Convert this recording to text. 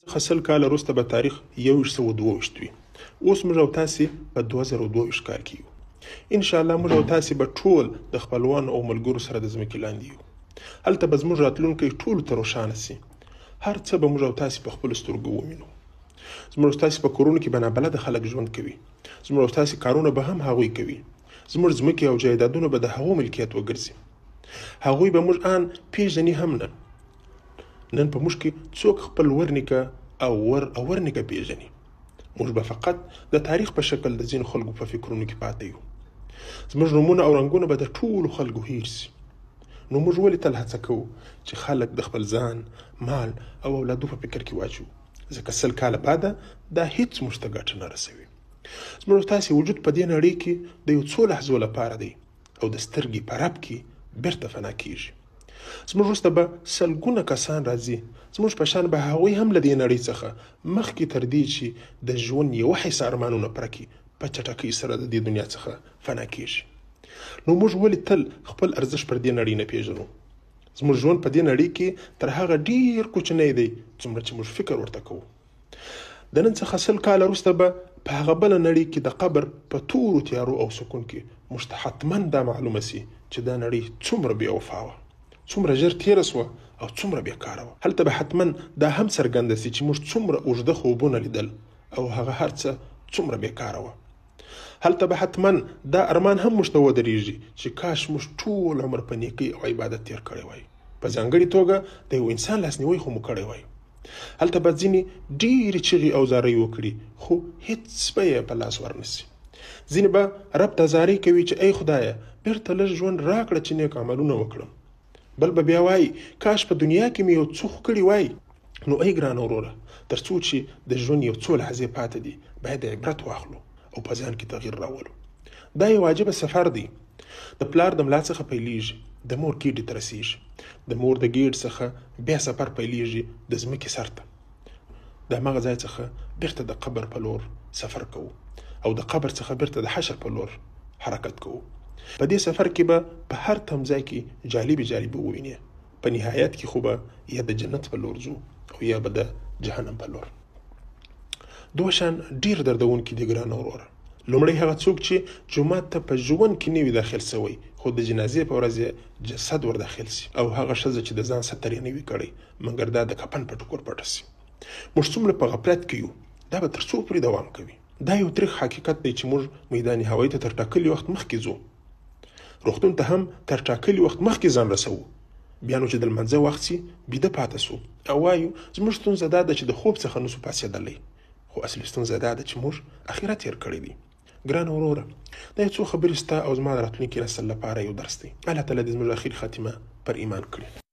څخه 100 کاله وروسته به تاریخ 2122 وي. اوس موږ او تاسې په 2022 کال کې یو. انشاءالله موږ او تاسې به ټول د خپلوانو او ملګرو سره د ځمکې لاندې یو. هلته به زموږ راتلونکی ټولو ته روښانه سي. هر څه به موږ او تاسې په خپلو سترګو ووینو. زموږ او تاسې په کورونو کې به نابلده خلک ژوند کوي. زموږ او تاسې کارونه به هم هغوی کوي. زموږ ځمکې او جایدادونه به د هغو ملکیت وګرځي. هغوی به موږ آن پیژني هم نه. نن په موږ کې څوک خپل ورنیکه او ور او ورنیکه پیژني؟ موږ به فقط د تاریخ په شکل د ځینو خلکو په فکرونو کې پاتې یو. زموږ نومونه او رنګونه به د ټولو خلکو هیر سي. نو موږ ولې تل هڅه کوو چې خلک د خپل ځان، مال او اولادو په فکر کې واچوو؟ ځکه 100 کاله بعده دا هیڅ موږ ته ګټه نه رسوي. زموږ تاسې وجود په دې نړۍ کې د یو څو لحظو لپاره دی او د سترګې په رپ کې بیرته فنا کیږي. زموږ وروسته به سلګونه کسان راځي. زموږ په شان به هغوی هم له دې نړۍ څخه مخکې تر دې چې د ژوند یوه حصه ارمانونه پوره کړي په چټکۍ سره د دې دنیا څخه فنا کیږي. نو موږ ولې تل خپل ارزښت پر دې نړۍ نه پیژنو؟ زموږ ژوند په دې نړۍ کې تر هغه ډیر کوچنی دی څومره چې موږ فکر ورته کوو. د نن څخه 100 کاله وروسته به په هغه بله نړۍ کې د قبر په تورو تیارو او سکون کې موږ ته حتما دا معلومه سي چې دا نړۍ څومره بې وفا وه، څومره ژر تېره سوه او څومره بېکاره وه. هلته به حتما دا هم څرګنده سي چې موږ څومره اوږده خوبونه لیدل او هغه هر څه څومره بېکاره وه. هلته به حتما دا ارمان هم موږ ته ودرېږي چې کاش موږ ټول عمر په نیکۍ او عبادت تېر کړی وای، په ځانګړي توګه د یو انسان لاسنیوی خو مو کړی وای. هلته به ځینې ډېرې چیغې او زارۍ وکړي خو هیڅ به یې په لاس ورنسي. ځینې به رب ته زارۍ کوي چې ای خدایه بیرته لږ ژوند راکړه چې نیک عملونه وکړم. بل به بیا وایي کاش په دنیا کې مې یو څه خو کړي وای. نو ای ګرانه وروره، تر څو چې د ژوند یو څو لحظې پاتې دي باید عبرت واخلو او په ځان کې تغییر راولو. دا یو عجیبه سفر دی. د پلار د ملا څخه پیلیږي، د مور ګیډې ته رسیږي، د مور د ګیډ څخه بیا سفر پیلیږي د ځمکې سر ته. د هماغه ځای څخه بیرته د قبر په لور سفر کوو او د قبر څخه بیرته د حشر په لور حرکت کوو. په دې سفر کې به په هر تم ځای کې جالبې جالبې ووینې. په نهایت کې خو به یا د جنت په لور ځو او یا به د جهنم په لور. دوه شان ډیر دردونکي دي ګرانه وروره. لومړی هغه څوک چې جومات ته په ژوند کې نه وي داخل سوی خو د جنازې په ورځ یې جسد ور داخل سي، او هغه ښځه چې د ځان ستر یې نه وي کړی مګر دا د کفن په ټوکر پټه سي. موږ څومره په غفلت کې یو، دا به تر څو پورې دوام کوي؟ دا یو تریخ حقیقت دی چې موږ میدان هوایي ته تر ټاکلي وخت مخکې ځو، روغتون ته هم تر ټاکلي وخت مخکې ځان رسوو. بیا نو چې د لمانځه وخت سي بیده پاته سو او وایو زموږ ستونزه دا ده چې د خوب څخه نسو پاڅېدلی، خو اصلي ستونزه دا ده چې موږ اخرت هېر کړی دی. ګرانه وروره، دا یو څو خبرې ستا او زما د راتلونکي نسل لپاره یو درس دی. الله تعالی دې زموږ اخري خاتمه پر ایمان کړي.